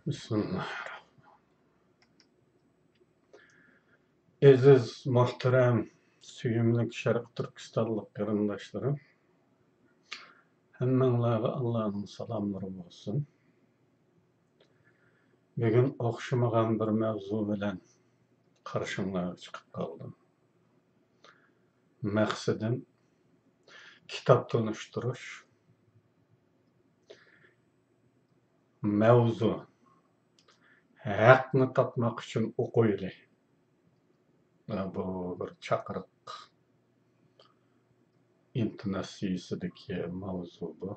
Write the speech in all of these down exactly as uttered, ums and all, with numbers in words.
بىسمىللاھىررەھمانىررەھىم. ئەزىز، مۆھتەرەم، سۆيۈملۈك شەرقىي تۈركىستانلىق قېرىنداشلىرىم، ھەممىڭلارغا ئاللانىڭ سالاملىرى بولسۇن. بۈگۈن ئوخشىمىغان بىر مەۋزۇ بىلەن قارشىڭلارغا چىقىپ قالدىم. مەقسىتىم كىتاب تونۇشتۇرۇش. مەۋزۇ: ھەقنى تاپماق ئۈچۈن ئوقۇيلى. بۇ بىر چاقىرىق ئىنتوناتسىيىسىدىكى ماۋزۇ بۇ.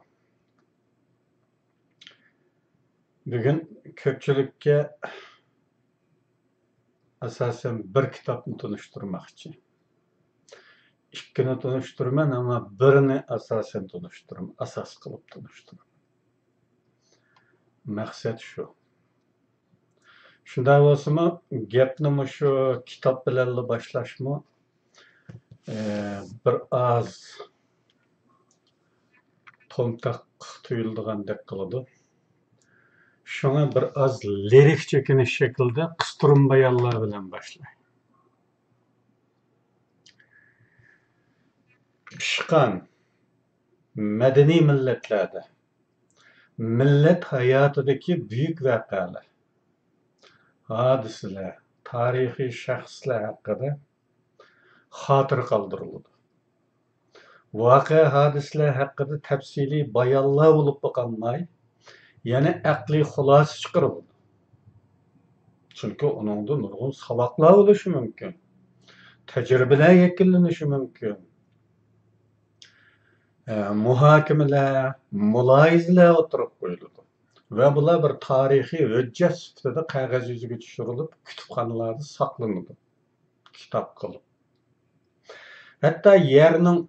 بۈگۈن كۆپچىلىككە ئاساسەن بىر كىتابنى تونۇشتۇرماقچى. ئىككىنى تونۇشتۇرىمەن، ئەمما بىرنى ئاساسەن تونۇشتۇرىمەن، ئاساس قىلىپ تونۇشتۇرىمەن. مەقسەت شۇ. شۇنداق بولسىمۇ، گەپنى مۇشۇ كىتاب بىلەنلا باشلاشمۇ، ئى، بىر ئاز تومتاق تۇيۇلىدىغاندەك قىلىدۇ. شۇڭا بىر ئاز لىرىك چېكىنىش شەكلىدە قىستۇرما بايانلار بىلەن باشلاي. پىشقان مەدەنىي مىللەتلەردە مىللەت ھاياتىدىكى بۈيۈك ۋەقەلەر، ھادىسىلەر، تارىخىي شەخسلەر ھەققىدە خاتىرە قالدۇرۇلىدۇ. ۋەقە ھادىسىلەر ھەققىدە تەپسىلىي بايانلار بولۇپلا قالماي، يەنە ئەقلىي خۇلاسە چىقىرىلىدۇ. چۈنكى ئۇنىڭدا نۇرغۇن ساۋاقلار بولۇشى مۇمكىن، تەجرىبىلەر يەكۈنلىنىشى مۇمكىن. ئە، مۇھاكىمىلەر، مۇلاھىزىلەر ئوتتۇرىغا قويۇلىدۇ ۋە بۇلار بىر تارىخىي ھۆججەت سۈپىتىدە قەغەز يۈزىگە چۈشۈرۈلۈپ، كۇتۇپخانىلاردا ساقلىنىدۇ، كىتاب قىلىپ. ھەتتا يەرنىڭ،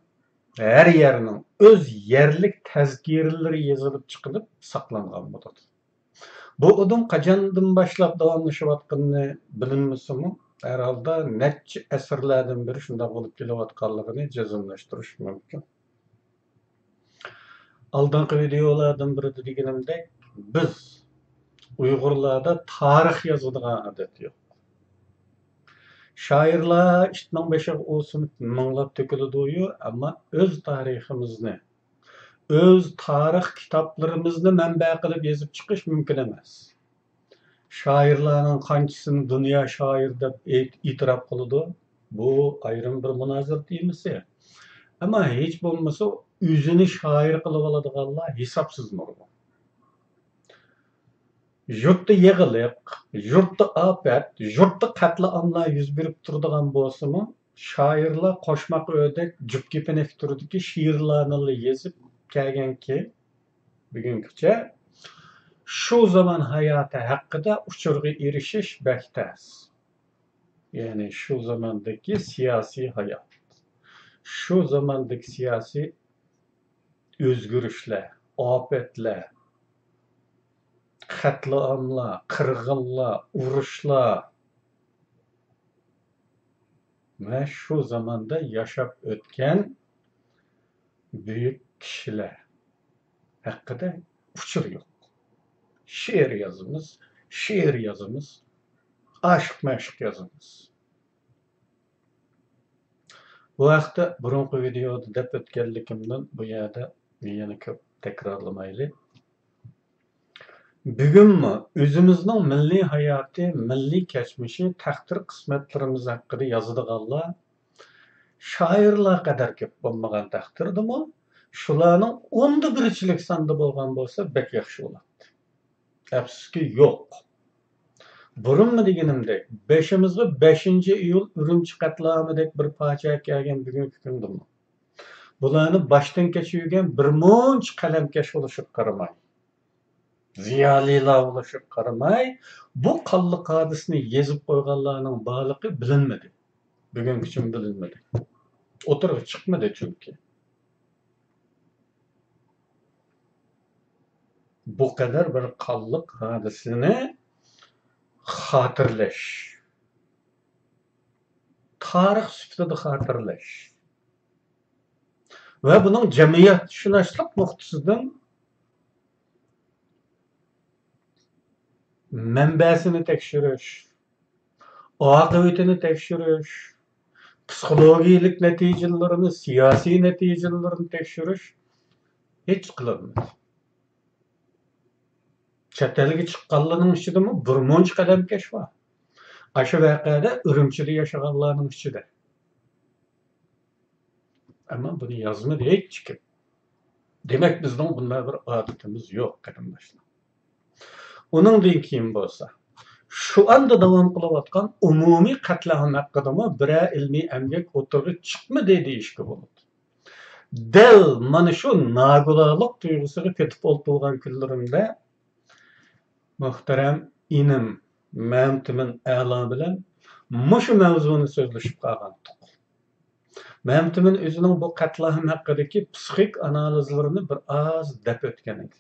ھەر يەرنىڭ ئۆز يەرلىك تەزكىرىلىرى يېزىلىپ چىقىلىپ ساقلانغان بولىدۇ. بۇ ئۇدۇم قاچاندىن باشلاپ داۋاملىشىۋاتقىنىنى بىلىنمىسىمۇ، ھەر ھالدا نەچچە ئەسىرلەردىن بېرى شۇنداق بولۇپ كېلىۋاتقانلىقىنى جەزملەشتۈرۈش مۇمكىن. ئالدىنقى ۋىدېئولاردىن بىرىدە دېگىنىمدەك، بىز ئۇيغۇرلاردا تارىخ يازىدىغان ئادەت يوق. شائىرلار ئىتنىڭ بېشىغا ئۇ سېمىت مىڭلاپ تۆكۈلىدۇيۇ، ئەمما ئۆز تارىخىمىزنى، ئۆز تارىخ كىتابلىرىمىزنى مەنبە قىلىپ يېزىپ چىقىش مۇمكىن ئەمەس. شائىرلارنىڭ قانچىسىنى دۇنيا شائىرى دەپ ئېيت-، ئېتىراپ قىلىدۇ؟ بۇ ئايرىم بىر مۇنازىرە تېمىسى. ئەمما ھېچ بولمىسا ئۆزىنى شائىر قىلىۋالىدىغانلار ھېسابسىز نۇرغۇن. يۇرتتا يېغىلىق، يۇرتتا ئاپەت، يۇرتتا قەتلىئاملار يۈز بېرىپ تۇرىدىغان بولسىمۇ، شائىرلار قوشماق ئۆدەك، جۈپ كېپىنەك تۈرىدىكى شېئىرلارنىلا يېزىپ كەلگەنكى، بۈگۈنگىچە شۇ زامان ھاياتى ھەققىدە ئۇچۇرغا ئېرىشىش بەك تەس. يەنى شۇ زاماندىكى سىياسىي ھايات، شۇ زاماندىكى سىياسىي ئۆزگىرىشلەر، ئاپەتلەر، قەتلىئاملار، قىرغىنلار، ئۇرۇشلار ۋە شۇ زاماندا ياشاپ ئۆتكەن بۈيۈك كىشىلەر ھەققىدە ئۇچۇر يوق. شېئىر يازىمىز، شېئىر يازىمىز، ئاشىق-مەشۇق يازىمىز. بۇ ھەقتە بۇرۇنقى ۋىدېئودا دەپ ئۆتكەنلىكىمدىن بۇ يەردە يەنە كۆپ تەكرارلىمايلى. بۈگۈنمۇ ئۆزىمىزنىڭ مىللىي ھاياتى، مىللىي كەچمىشى، تەقدىر-قىسمەتلىرىمىز ھەققىدە يازىدىغانلار شائىرلار قەدەر كۆپ بولمىغان تەقدىردىمۇ، شۇلارنىڭ ئوندا بىرچىلىك ساندا بولغان بولسا بەك ياخشى بولاتتى. ئەپسۇسكى، يوق. بۇرۇنمۇ دېگىنىمدەك، بېشىمىزغا بەشىنچى ئىيۇل ئۈرۈمچى قەتلىئامىدەك بىر پاجىئە كەلگەن بۈگۈنكى كۈندىمۇ، بۇلارنى باشتىن كەچۈرگەن بىر مۇنچە قەلەمكەش بولۇشىغا قارىماي، زىيالىيلار بولۇشىغا قارىماي، بۇ قانلىق ھادىسىنى يېزىپ قويغانلارنىڭ بارلىقى بىلىنمىدى. بۈگۈنگىچىمۇ بىلىنمىدى. ئوتتۇرىغا چىقمىدى چۈنكى. بۇ قەدەر بىر قانلىق ھادىسىنى خاتىرىلەش، تارىخ سۈپىتىدە خاتىرىلەش ۋە بۇنىڭ جەمئىيەتشۇناسلىق نۇقتىسىدىن مەنبەسىنى تەكشۈرۈش، ئاقىۋىتىنى تەكشۈرۈش، پسىخولوگىيەلىك نەتىجىلىرىنى، سىياسىي نەتىجىلىرىنى تەكشۈرۈش ھېچ قىلىنمىدى. چەت ئەلگە چىققانلارنىڭ ئىچىدىمۇ بىر مۇنچە قەلەمكەش بار. ئاشۇ ۋەقەدە ئۈرۈمچىدە ياشىغانلارنىڭ ئىچىدە. ئەمما بۇنى يازمىدى ھېچكىم. دېمەك، بىزنىڭ بۇنداق بىر ئادىتىمىز يوق، قېرىنداشلار. ئۇنىڭدىن كېيىن بولسا، شۇ ئاندا داۋام قىلىۋاتقان ئومۇمىي قەتلىئام ھەققىدىمۇ بىرەر ئىلمىي ئەمگەك ئوتتۇرىغا چىقمىدى دېيىشكە بولىدۇ. دەل مانا شۇ ناگۇدانلىق تۇيغۇسىغا پېتىپ ئولتۇرغان كۈنلىرىمدە مۇھتەرەم ئىنىم مەمتىمىن ئەلا بىلەن مۇشۇ مەۋزۇنى سۆزلىشىپ قالغانتۇق. مەمتىمىن ئۆزىنىڭ بۇ قەتلىئام ھەققىدىكى پسىخىك ئانالىزلىرىنى بىر ئاز دەپ ئۆتكەن ئىدى.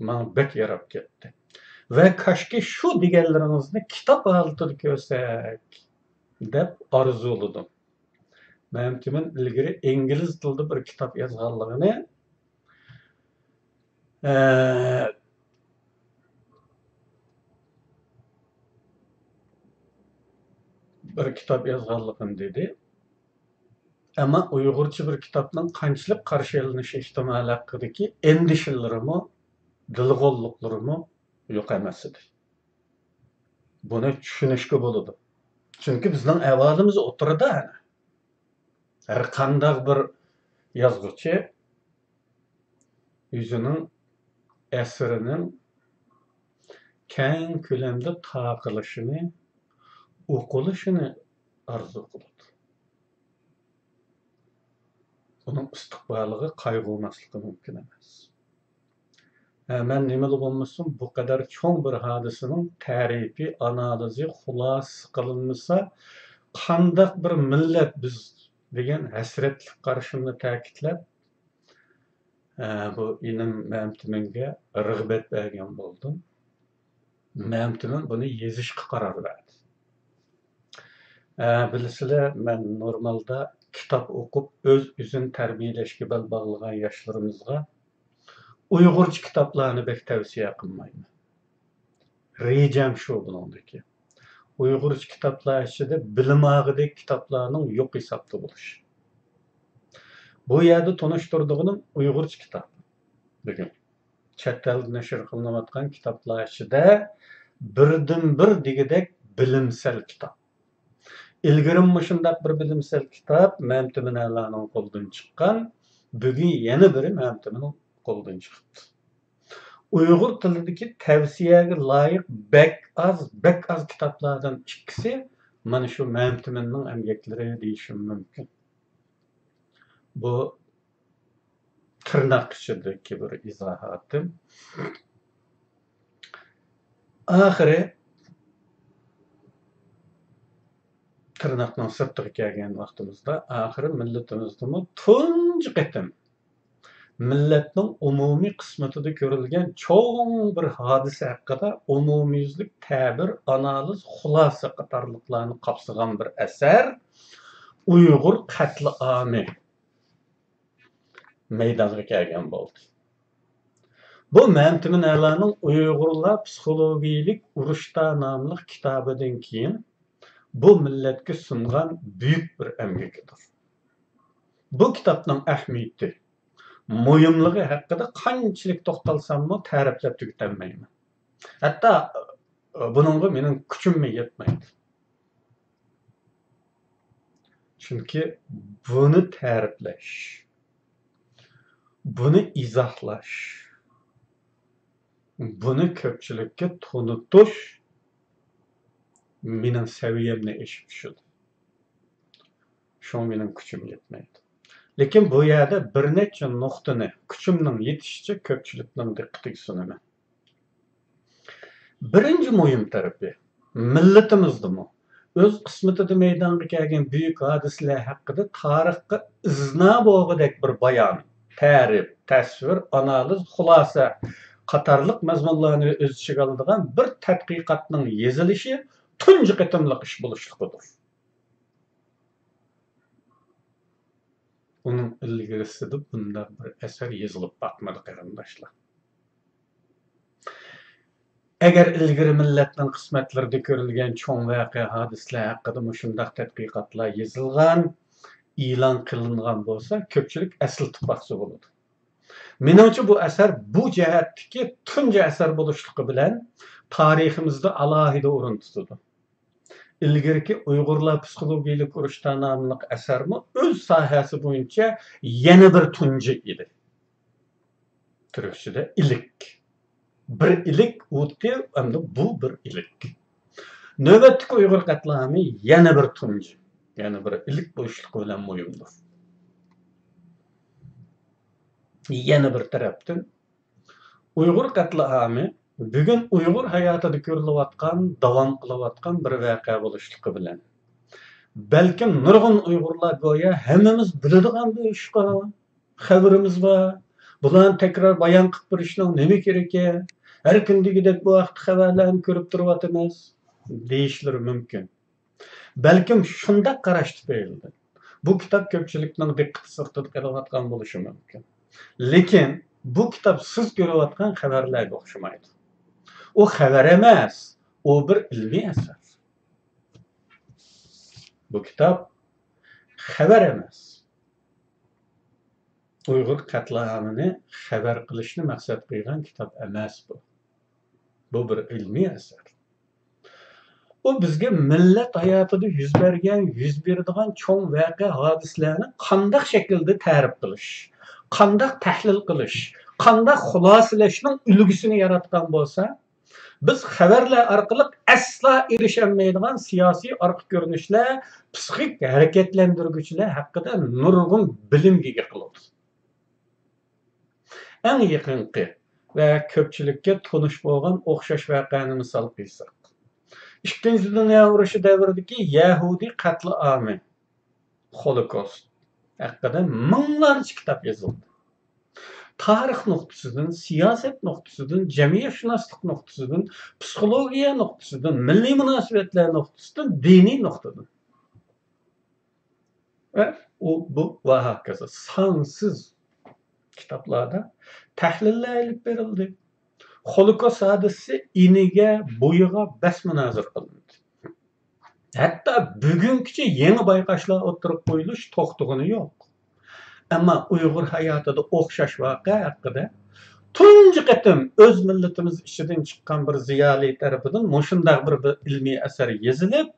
ماڭا بەك ياراپ كەتتى. ۋە كاشكى شۇ دېگەنلىرىڭىزنى كىتاب ھالىتىدە كۆرسەك، دەپ ئارزۇلىدىم. مەمتىمىن ئىلگىرى ئىنگلىز تىلىدا بىر كىتاب يازغانلىقىنى، ئە، بىر كىتاب يازغانلىقىنى دېدى. ئەمما ئۇيغۇرچە بىر كىتابنىڭ قانچىلىك قارشى ئېلىنىش ئېھتىمالى ھەققىدىكى ئەندىشىلىرىمۇ، دىلغونلۇقلىرىمۇ يوق ئەمەس ئىدى. بۇنى چۈشىنىشكە بولىدۇ. چۈنكى بىزنىڭ ئەھۋالىمىز ئوتتۇرىدا. ھەر قانداق بىر يازغۇچى ئۆزىنىڭ ئەسىرىنىڭ كەڭ كۆلەمدە تارقىلىشىنى، ئوقۇلۇشىنى ئارزۇ قىلىدۇ. ئۇنىڭ ئىستىقبالىغا قايغۇرماسلىقى مۇمكىن ئەمەس. ھە، مەن نېمىلا بولمىسۇن، بۇ قەدەر چوڭ بىر ھادىسىنىڭ تەرىپى، ئانالىزى، خۇلاسىسى قىلىنمىسا، قانداق بىر مىللەت بىز دېگەن ھەسرەتلىك قارىشىمنى تەكىتلەپ، ئە، بۇ ئىنىم مەمتىمىنگە رىغبەت بەرگەن بولدۇم. مەمتىمىن بۇنى يېزىشقا قارار بەردى. ئە، بىلىسىلەر، مەن نورمالدا كىتاب ئوقۇپ، ئۆز-ئۆزىنى تەربىيەلەشكە بەل باغلىغان ياشلىرىمىزغا ئۇيغۇرچە كىتابلارنى بەك تەۋسىيە قىلمايمەن. رېجەم شۇ بۇنىڭدىكى. ئۇيغۇرچە كىتابلار ئىچىدە بىلىم ئاغىدەك كىتابلارنىڭ يوق ھېسابتا بولۇشى. بۇ يەردە تونۇشتۇرىدىغىنىم ئۇيغۇرچە كىتاب. بۈگۈن چەت ئەلدە نەشر قىلىنىۋاتقان كىتابلار ئىچىدە بىردىنبىر دېگۈدەك بىلىمسەل كىتاب. ئىلگىرىمۇ مۇشۇنداق بىر بىلىمسەل كىتاب مەمتىمىن ئەلانىڭ قولىدىن چىققان، بۈگۈن يەنە بىرى مەمتىمىننىڭ قولىدىن چىقىپتۇ. ئۇيغۇر تىلىدىكى تەۋسىيەگە لايىق بەك ئاز، بەك ئاز كىتابلاردىن ئىككىسى مانا شۇ مەمتىمىننىڭ ئەمگەكلىرى دېيىشىم مۇمكىن. بۇ تىرناق ئىچىدىكى بىر ئىزاھاتىم. ئاخىرى، تىرناقنىڭ سىرتىغا كەلگەن ۋاقتىمىزدا، ئاخىرى مىللىتىمىزدىمۇ تۇنجى قېتىم مىللەتنىڭ ئومۇمىي قىسمىتىدە كۆرۈلگەن چوڭ بىر ھادىسە ھەققىدە ئومۇميۈزلۈك تەبىر، ئانالىز، خۇلاسە قاتارلىقلارنى قاپسىغان بىر ئەسەر، ئۇيغۇر قەتلىئامى مەيدانغا كەلگەن بولدى. بۇ مەمتىمىن ئەلانىڭ ئۇيغۇرلار پسىخولوگىيىلىك ئۇرۇشتا ناملىق كىتابىدىن كېيىن بۇ مىللەتكە سۇنغان بۈيۈك بىر ئەمگىكىدۇر. بۇ كىتابنىڭ ئەھمىيىتى، مۇھىملىقى ھەققىدە قانچىلىك توختالساممۇ تەرىپلەپ تۈگىتەلمەيمەن. ھەتتا، ئى، بۇنىڭغا مېنىڭ كۈچۈممۇ يەتمەيدۇ. چۈنكى بۇنى تەرىپلەش، بۇنى ئىزاھلاش، بۇنى كۆپچىلىككە تونۇتۇش مېنىڭ سەۋىيەمنى ئېشىپ چۈشىدۇ. شۇڭا مېنىڭ كۈچۈم يەتمەيدۇ. لېكىن بۇ يەردە بىر نەچچە نۇقتىنى كۈچۈمنىڭ يېتىشىچە كۆپچىلىكنىڭ دىققىتىگە سۇنىمەن. بىرىنچى مۇھىم تەرىپى، مىللىتىمىزدىمۇ ئۆز قىسمىتىدە مەيدانغا كەلگەن بۈيۈك ھادىسىلەر ھەققىدە تارىخقا ئىزنا بولغۇدەك بىر بايان، تەرىپ، تەسۋىر، ئانالىز، خۇلاسە قاتارلىق مەزمۇنلارنى ئۆز ئىچىگە ئالىدىغان بىر تەتقىقاتنىڭ يېزىلىشى تۇنجى قېتىملىق ئىش بولۇشلۇقىدۇر. ئۇنىڭ ئىلگىرىسىدە بۇنداق بىر ئەسەر يېزىلىپ باقمىدى، قېرىنداشلار. ئەگەر ئىلگىرى مىللەتنىڭ قىسمەتلىرىدە كۆرۈلگەن چوڭ ۋەقە، ھادىسىلەر ھەققىدە مۇشۇنداق تەتقىقاتلار يېزىلغان، ئېلان قىلىنغان بولسا، كۆپچىلىك ئەسلىتىپ باقسا بولىدۇ. مېنىڭچە، بۇ ئەسەر بۇ جەھەتتىكى تۇنجى ئەسەر بولۇشلۇقى بىلەن تارىخىمىزدا ئالاھىدە ئورۇن تۇتىدۇ. ئىلگىرىكى ئۇيغۇرلار پسىخولوگىيەلىك ئۇرۇشتا ناملىق ئەسەرمۇ ئۆز ساھەسى بويىچە يەنە بىر تۇنجى ئىدى. تۈركچىدە ئىلىك. بىر ئىلىك ئۇتى، ئەمدى بۇ بىر ئىلىك. نۆۋەتتىكى ئۇيغۇر قەتلىئامى يەنە بىر تۇنجى، يەنە بىر ئىلىك بولۇشلۇقى بىلەن مۇھىمدۇر. يەنە بىر تەرەپتىن، ئۇيغۇر قەتلىئامى بۈگۈن ئۇيغۇر ھاياتىدا كۆرۈلۈۋاتقان، داۋام قىلىۋاتقان بىر ۋەقە بولۇشلۇقى بىلەن، بەلكىم نۇرغۇن ئۇيغۇرلار گويا ھەممىمىز بىلىدىغان بىر ئىشقا، خەۋىرىمىز بار، بۇلارنى تەكرار بايان قىلىپ بېرىشنىڭ نېمە كېرىكى؟ ھەر كۈن دېگۈدەك بۇ ھەقتە خەۋەرلەرنى كۆرۈپ تۇرۇۋاتىمىز، دېيىشلىرى مۇمكىن. بەلكىم شۇنداق قاراش تۈپەيلىدىن بۇ كىتاب كۆپچىلىكنىڭ دىققىتى سىرتىدا قېلىۋاتقان بولۇشى مۇمكىن. لېكىن بۇ كىتاب سىز كۆرۈۋاتقان خەۋەرلەرگە ئوخشىمايدۇ. ئۇ خەۋەر ئەمەس، ئۇ بىر ئىلمىي ئەسەر. بۇ كىتاب خەۋەر ئەمەس. ئۇيغۇر قەتلىئامىنى خەۋەر قىلىشنى مەقسەت قىلغان كىتاب ئەمەس بۇ. بۇ بىر ئىلمىي ئەسەر. ئۇ بىزگە مىللەت ھاياتىدا يۈز بەرگەن، يۈز بېرىدىغان چوڭ ۋەقە، ھادىسىلەرنى قانداق شەكىلدە تەرىپ قىلىش، قانداق تەھلىل قىلىش، قانداق خۇلاسىلەشنىڭ ئۈلگىسىنى ياراتقان بولسا، بىز خەۋەرلەر ئارقىلىق ئەسلا ئېرىشەلمەيدىغان سىياسىي ئارقا كۆرۈنۈشلەر، پسىخىك ھەرىكەتلەندۈرگۈچىلەر ھەققىدە نۇرغۇن بىلىمگە ئىگە قىلىمىز. ئەڭ يېقىنقى ۋە كۆپچىلىككە تونۇش بولغان ئوخشاش ۋەقەنى مىسال قىلساق، ئىككىنچى دۇنيا ئۇرۇشى دەۋرىدىكى يەھۇدىي قەتلىئامى، خولوكوست ھەققىدە مىڭلارچە كىتاب يېزىلدى. تارىخ نۇقتىسىدىن، سىياسەت نۇقتىسىدىن، جەمئىيەتشۇناسلىق نۇقتىسىدىن، پسىخولوگىيە نۇقتىسىدىن، مىللىي مۇناسىۋەتلەر نۇقتىسىدىن، دىنىي نۇقتىدىن. ۋە ئۇ، بۇ ۋە ھاكازا سانسىز كىتابلاردا تەھلىللەر ئېلىپ بېرىلدى. خولوكوست ھادىسىسى ئىنىگە، بويىغا بەس مۇنازىرە قىلىندى. ھەتتا بۈگۈنگىچە يېڭى بايقاشلار ئوتتۇرىغا قويۇلۇش توختىغىنى يوق. ئەمما ئۇيغۇر ھاياتىدا ئوخشاش ۋەقە ھەققىدە تۇنجى قېتىم ئۆز مىللىتىمىز ئىچىدىن چىققان بىر زىيالىي تەرىپىدىن مۇشۇنداق بىر، بىر ئىلمىي ئەسەر يېزىلىپ،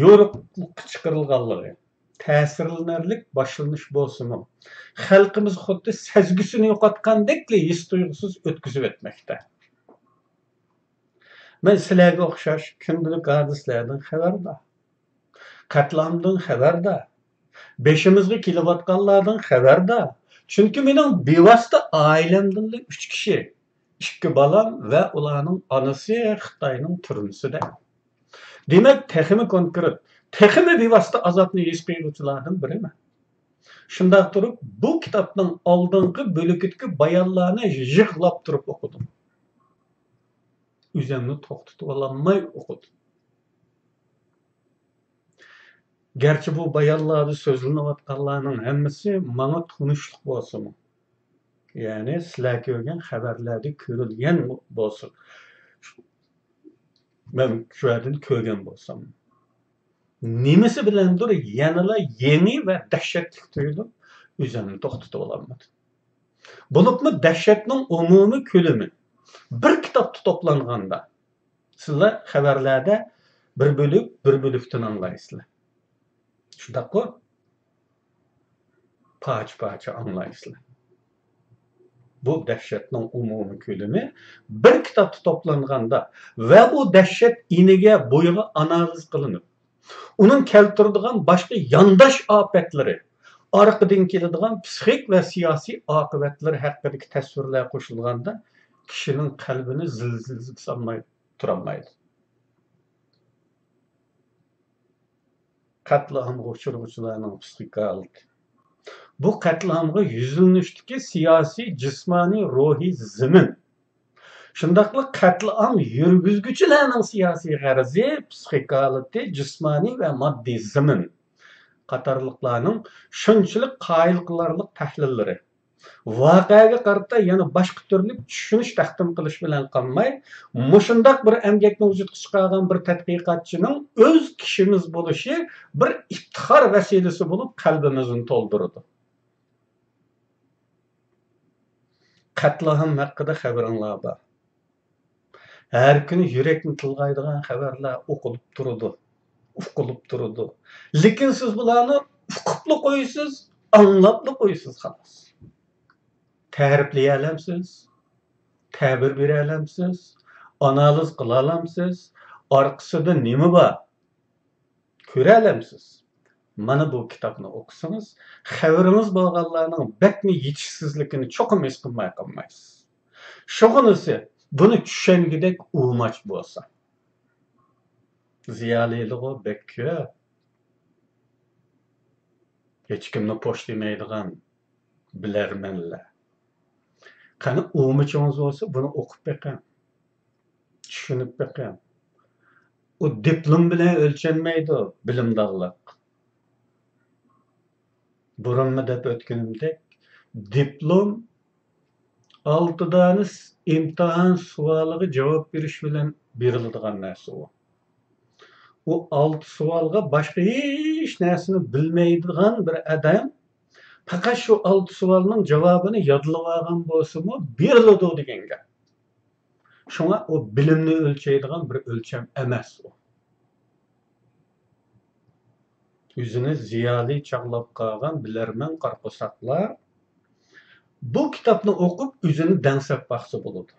يورۇقلۇققا چىقىرىلغانلىقى تەسىرلىنەرلىك باشلىنىش بولسىمۇ، خەلقىمىز خۇددى سەزگۈسىنى يوقاتقاندەكلا ھېس تۇيغۇسىز ئۆتكۈزۈۋەتمەكتە. مەن سىلەرگە ئوخشاش كۈندىلىك ھادىسىلەردىن خەۋەردار. قەتلىئامدىن خەۋەردار. بېشىمىزغا كېلىۋاتقانلاردىن خەۋەردار. چۈنكى مېنىڭ بىۋاسىتە ئائىلەمدىنلا ئۈچ كىشى، ئىككى بالام ۋە ئۇلارنىڭ ئانىسى خىتاينىڭ تۈرمىسىدە. دېمەك، تېخىمۇ كونكرېت، تېخىمۇ بىۋاسىتە ئازابنى ھېس قىلغۇچىلاردىن بىرىمەن. شۇنداق تۇرۇپ، بۇ كىتابنىڭ ئالدىنقى بۆلىكىدىكى بايانلارنى يىغلاپ تۇرۇپ ئوقۇدۇم. ئۆزۈمنى توختىتىۋالالماي ئوقۇدۇم. گەرچە بۇ بايانلاردا سۆزلىنىۋاتقانلارنىڭ ھەممىسى ماڭا تونۇشلۇق بولسىمۇ، يەنى سىلەر كۆرگەن خەۋەرلەردە كۆرۈلگەن بولسۇن، مەن شۇ يەردىن كۆرگەن بولسام، نېمىسى بىلەندۇر يەنىلا يېڭى ۋە دەھشەتلىك تۇيۇلۇپ، ئۆزۈمنى توختىتىۋالالمىدىم. بولۇپمۇ دەھشەتنىڭ ئومۇمىي كۆلىمى بىر كىتابتا توپلانغاندا، سىلەر خەۋەرلەردە بىر بۆلۈك، بىر بۆلۈكتىن ئاڭلايسىلەر. شۇنداققۇ؟ پارچە-پارچە ئاڭلايسىلەر. بۇ دەھشەتنىڭ ئومۇمىي كۆلىمى بىر كىتابتا توپلانغاندا ۋە ئۇ دەھشەت ئىنىگە، بويىغا ئانالىز قىلىنىپ، ئۇنىڭ كەلتۈرىدىغان باشقا يانداش ئاپەتلىرى، ئارقىدىن كېلىدىغان پسىخىك ۋە سىياسىي ئاقىۋەتلىرى ھەققىدىكى تەسۋىرلەر قوشۇلغاندا، كىشىنىڭ قەلبىنى زىلزىلە سالماي تۇرالمايدۇ. قەتلىئامغا ئۇچرىغۇچىلارنىڭ پسىخىكا ھالىتى. بۇ قەتلىئامغا يۈزلىنىشتىكى سىياسىي، جىسمانىي، روھىي زېمىن، شۇنداقلا قەتلىئام يۈرگۈزگۈچىلەرنىڭ سىياسىي غەرىزى، پسىخىكا ھالىتى، جىسمانىي ۋە ماددىي زېمىن قاتارلىقلارنىڭ شۇنچىلىك قايىل قىلارلىق تەھلىللىرى، ۋەقەگە قارىتا يەنە باشقا تۈرلۈك چۈشىنىش تەقدىم قىلىش بىلەن قالماي، مۇشۇنداق بىر ئەمگەكنى ۋۇجۇدقا چىقارغان بىر تەتقىقاتچىنىڭ ئۆز كىشىمىز بولۇشى بىر ئىپتىخار ۋەسىلىسى بولۇپ، قەلبىمىزنى تولدۇرىدۇ. قەتلىئام ھەققىدە خەۋىرىڭلار بار. ھەر كۈنى يۈرەكنى تىلغايدىغان خەۋەرلەر ئوقۇلۇپ تۇرىدۇ، ئۇقۇلۇپ تۇرىدۇ. لېكىن سىز بۇلارنى ئۇقۇپلا قويىسىز، ئاڭلاپلا قويىسىز، خالاس. تەرىپلىيەلەمسىز؟ تەبىر بېرەلەمسىز؟ ئانالىز قىلالامسىز؟ ئارقىسىدا نېمە بار؟ كۆرەلەمسىز؟ مانا بۇ كىتابنى ئوقۇسىڭىز، خەۋىرىڭىز بولغانلارنىڭ بەكمۇ يېتىشسىزلىكىنى چوقۇم ھېس قىلماي قالمايسىز. شۇغىنىسى، بۇنى چۈشەنگۈدەك ئۇماچ بولسا. زىيالىيلىغۇ بەك كۆپ. ھېچكىمنى پوش دېمەيدىغان بىلەرمەنلەر. قېنى، ئۇمىچىڭىز بولسا، بۇنى ئوقۇپ بېقىڭ. چۈشىنىپ بېقىڭ. ئۇ دىپلوم بىلەن ئۆلچەنمەيدۇ، بىلىمدانلىق. بۇرۇنمۇ دەپ ئۆتكىنىمدەك، دىپلوم ئالتە دانە ئىمتىھان سوئالىغا جاۋاب بېرىش بىلەن بېرىلىدىغان نەرسە ئۇ. ئۇ ئالتە سوئالغا باشقا ھېچ نەرسىنى بىلمەيدىغان بىر ئادەم پەقەت شۇ ئالتە سوئالنىڭ جاۋابىنى يادلىۋالغان بولسىمۇ بېرىلىدۇ دېگەن گەپ. شۇڭا ئۇ بىلىمنى ئۆلچەيدىغان بىر ئۆلچەم ئەمەس ئۇ. ئۆزىنى زىيالىي چاغلاپ قالغان بىلەرمەن قارا قورساقلار بۇ كىتابنى ئوقۇپ ئۆزىنى دەڭسەپ باقسا بولىدۇ.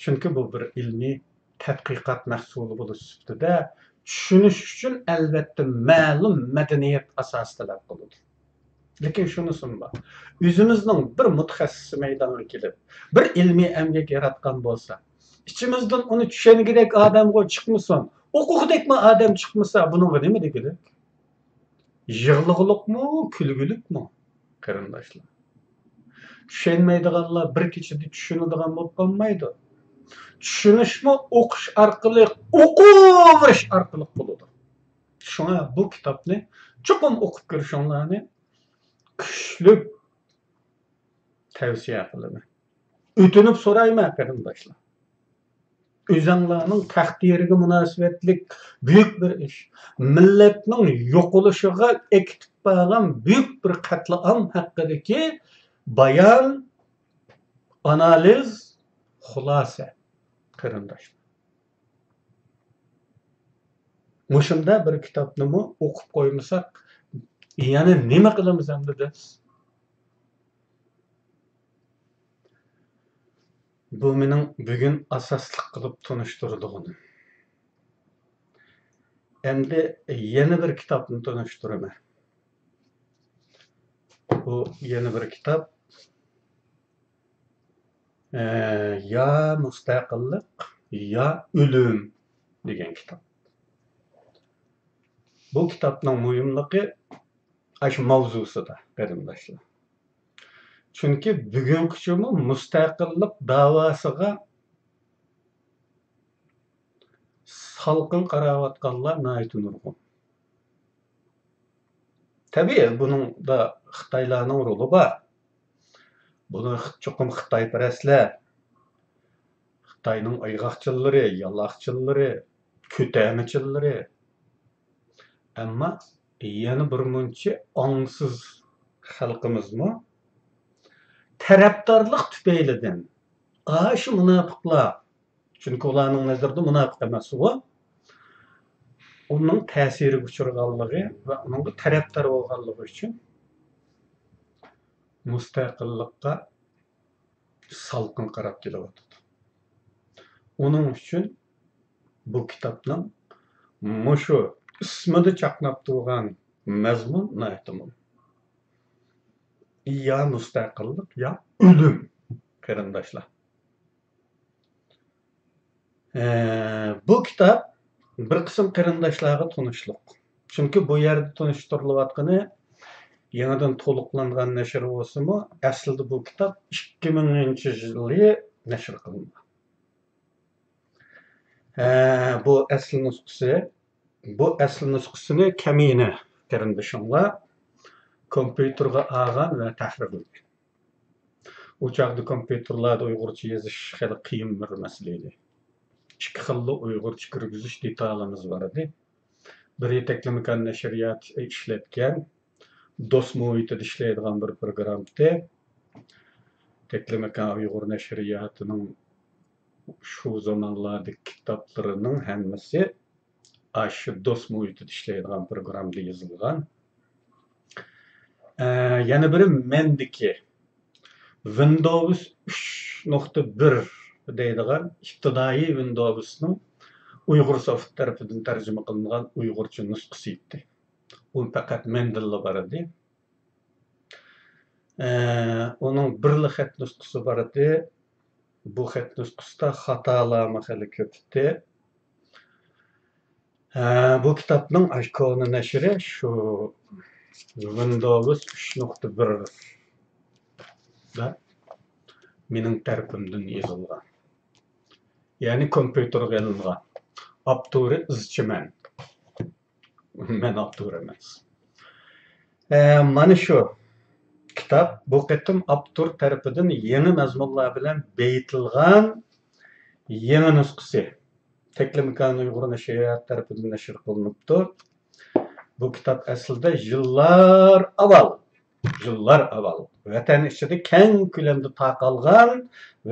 چۈنكى بۇ بىر ئىلمىي تەتقىقات مەھسۇلى بولۇش سۈپىتىدە چۈشىنىش ئۈچۈن ئەلۋەتتە مەلۇم مەدەنىيەت ئاساسى تەلەپ قىلىدۇ. لېكىن شۇنىسىمۇ بار، ئۆزىمىزنىڭ بىر مۇتەخەسسىسى مەيدانغا كېلىپ، بىر ئىلمىي ئەمگەك ياراتقان بولسا، ئىچىمىزدىن ئۇنى چۈشەنگۈدەك ئادەمغۇ چىقمىسۇن، ئوقۇغۇدەكمۇ ئادەم چىقمىسا، بۇنىڭغا نېمە دېگۈلۈك؟ يىغلىغۇلۇقمۇ، كۈلگۈلۈكمۇ، قېرىنداشلار؟ چۈشەنمەيدىغانلار بىر كېچىدە چۈشىنىدىغان بولۇپ قالمايدۇ. چۈشىنىشمۇ ئوقۇش ئارقىلىق، ئوقۇۋېرىش ئارقىلىق بولىدۇ. شۇڭا بۇ كىتابنى چوقۇم ئوقۇپ كۆرۈشۈڭلارنى كۈچلۈك تەۋسىيە قىلىمەن. ئۆتۈنۈپ سورايمەن، قېرىنداشلار. ئۆزۈڭلارنىڭ تەقدىرىگە مۇناسىۋەتلىك بۈيۈك بىر ئىش، مىللەتنىڭ يوقىلىشىغا ئەكېتىپ بارغان بۈيۈك بىر قەتلىئام ھەققىدىكى بايان، ئانالىز، خۇلاسە، قېرىنداشلار. مۇشۇنداق بىر كىتابنىمۇ ئوقۇپ قويمىساق، يەنە نېمە قىلىمىز ئەمدى بىز؟ بۇ مېنىڭ بۈگۈن ئاساسلىق قىلىپ تونۇشتۇرىدىغىنىم. ئەمدى يەنە بىر كىتابنى تونۇشتۇرىمەن. بۇ يەنە بىر كىتاب، ئە، يا مۇستەقىللىق، يا ئۆلۈم دېگەن كىتاب. بۇ كىتابنىڭ مۇھىملىقى ئاشۇ ماۋزۇسىدا، قېرىنداشلار. چۈنكى بۈگۈنقىچىمۇ مۇستەقىللىق داۋاسىغا سالقىن قاراۋاتقانلار ناھايىتى نۇرغۇن. تەبىئىي، بۇنىڭدا خىتايلارنىڭ رولى بار. بۇنى خىت-، چوقۇم خىتايپەرەسلەر، خىتاينىڭ ئايغاقچىلىرى، يالاقچىلىرى، كۆتەرمىچىلىرى. ئەمما يەنە بىر مۇنچە ئاڭسىز خەلقىمىزمۇ تەرەپدارلىق تۈپەيلىدىن ئاشۇ مۇناپىقلار، چۈنكى ئۇلارنىڭ نەزىرىدە مۇناپىق ئەمەسغۇ، ئۇنىڭ تەسىرىگە ئۇچرىغانلىقى ۋە ئۇنىڭغا تەرەپدار بولغانلىقى ئۈچۈن مۇستەقىللىققا سالقىن قاراپ كېلىۋاتىدۇ. ئۇنىڭ ئۈچۈن بۇ كىتابنىڭ مۇشۇ ئىسمىدا چاقناپ تۇرغان مەزمۇن ناھايىتى مۇھىم. يا مۇستەقىللىق، يا ئۆلۈم، قېرىنداشلار. ئە، بۇ كىتاب بىر قىسىم قېرىنداشلارغا تونۇشلۇق. چۈنكى بۇ يەردە تونۇشتۇرۇلۇۋاتقىنى يېڭىدىن تولۇقلانغان نەشر بولسىمۇ، ئەسلىدە بۇ كىتاب ئىككى مىڭىنچى يىلى نەشر قىلىنغان. ئە، بۇ ئەسلى نۇسخىسى، بۇ ئەسلى نۇسخىسىنى كەمىنە قېرىندىشىڭلار، كومپيۇتېرغا ئالغان ۋە تەھرىرلىگەن. ئۇ چاغدا كومپيۇتېرلاردا ئۇيغۇرچە يېزىش خېلى قىيىن بىر مەسىلە ئىدى. ئىككى خىللا ئۇيغۇرچە كىرگۈزۈش دېتالىمىز بار ئىدى. بىرى تەكلىماكان نەشرىياتى ئىشلەتكەن، دوس مۇھىتىدا ئىشلەيدىغان بىر پروگرامما ئىدى. تەكلىماكان ئۇيغۇر نەشرىياتىنىڭ شۇ زامانلاردىكى كىتابلىرىنىڭ ھەممىسى ئاشۇ دوس مۇھىتىدا ئىشلەيدىغان پروگراممىدا يېزىلغان. ئە، يەنە بىرى مەندىكى ۋىندوۋس ئۈچ نۇقتا بىر دەيدىغان ئىپتىدائىي ۋىندوۋسنىڭ ئۇيغۇر سوفت تەرىپىدىن تەرجىمە قىلىنغان ئۇيغۇرچە نۇسخىسى ئىدى. ئۇ پەقەت مەندىنلا بار ئىدى. ئە، ئۇنىڭ بىرلا خەت نۇسخىسى بار ئىدى. بۇ خەت نۇسخىسىدا خاتالارمۇ خېلى كۆپ ئىدى. ئە، بۇ كىتابنىڭ ئاشۇ كونا نەشرى شۇ ۋىندوۋس ئۈچ نۇقتا بىر دا مېنىڭ تەرىپىمدىن يېزىلغان. يەنى كومپيۇتېرغا ئېلىنغان. ئاپتورى ئىزچى مەن. مەن ئاپتور ئەمەس. ئە، مانا شۇ كىتاب بۇ قېتىم ئاپتور تەرىپىدىن يېڭى مەزمۇنلار بىلەن بېيىتىلغان يېڭى نۇسخىسى. تەكلىماكان ئۇيغۇر نەشرىيات تەرىپىدىن نەشر قىلىنىپتۇ. بۇ كىتاب ئەسلىدە يىللار ئاۋۋال، يىللار ئاۋۋال ۋەتەن ئىچىدە كەڭ كۆلەمدە تارقالغان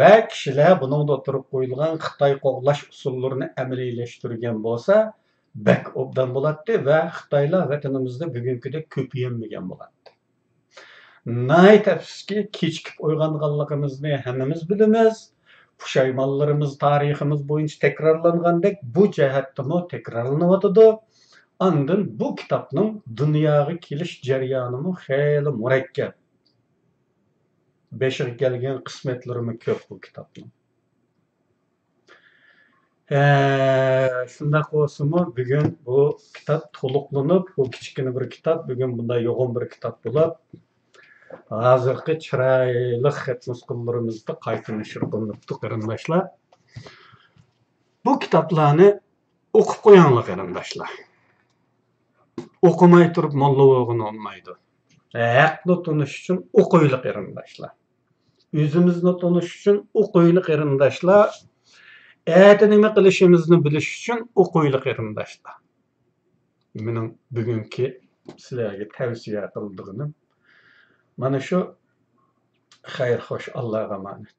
ۋە كىشىلەر بۇنىڭدا ئوتتۇرىغا قويۇلغان خىتاي قوغلاش ئۇسۇللىرىنى ئەمەلىيلەشتۈرگەن بولسا، بەك ئوبدان بولاتتى ۋە خىتايلار ۋەتىنىمىزدە بۈگۈنكىدەك كۆپىيەلمىگەن بولاتتى. ناھايىتى ئەپسۇسكى، كېچىكىپ ئويغانغانلىقىمىزنى ھەممىمىز بىلىمىز. پۇشايمانلىرىمىز تارىخىمىز بويىچە تەكرارلانغاندەك، بۇ جەھەتتىمۇ تەكرارلىنىۋاتىدۇ. ئاندىن بۇ كىتابنىڭ دۇنياغا كېلىش جەريانىمۇ خېلى مۇرەككەپ. بېشىغا كەلگەن قىسمەتلىرىمۇ كۆپ بۇ كىتابنىڭ. ئە، شۇنداق بولسىمۇ، بۈگۈن بۇ كىتاب تولۇقلىنىپ، بۇ كىچىككىنە بىر كىتاب، بۈگۈن بۇنداق يوغان بىر كىتاب بولۇپ، ھازىرقى چىرايلىق خەت نۇسخىلىرىمىزدا قايتا نەشر قىلىنىپتۇ، قېرىنداشلار. بۇ كىتابلارنى ئوقۇپ قويۇڭلار، قېرىنداشلار. ئوقۇماي تۇرۇپ موللا بولغىلى بولمايدۇ. ھەقنى تونۇش ئۈچۈن ئوقۇيلى، قېرىنداشلار. ئۆزىمىزنى تونۇش ئۈچۈن ئوقۇيلى، قېرىنداشلار. ئەتە نېمە قىلىشىمىزنى بىلىش ئۈچۈن ئوقۇيلى، قېرىنداشلار. مېنىڭ بۈگۈنكى سىلەرگە تەۋسىيە قىلىدىغىنىم مانا شۇ. خەير، خوش، ئاللاغا ئامانەت.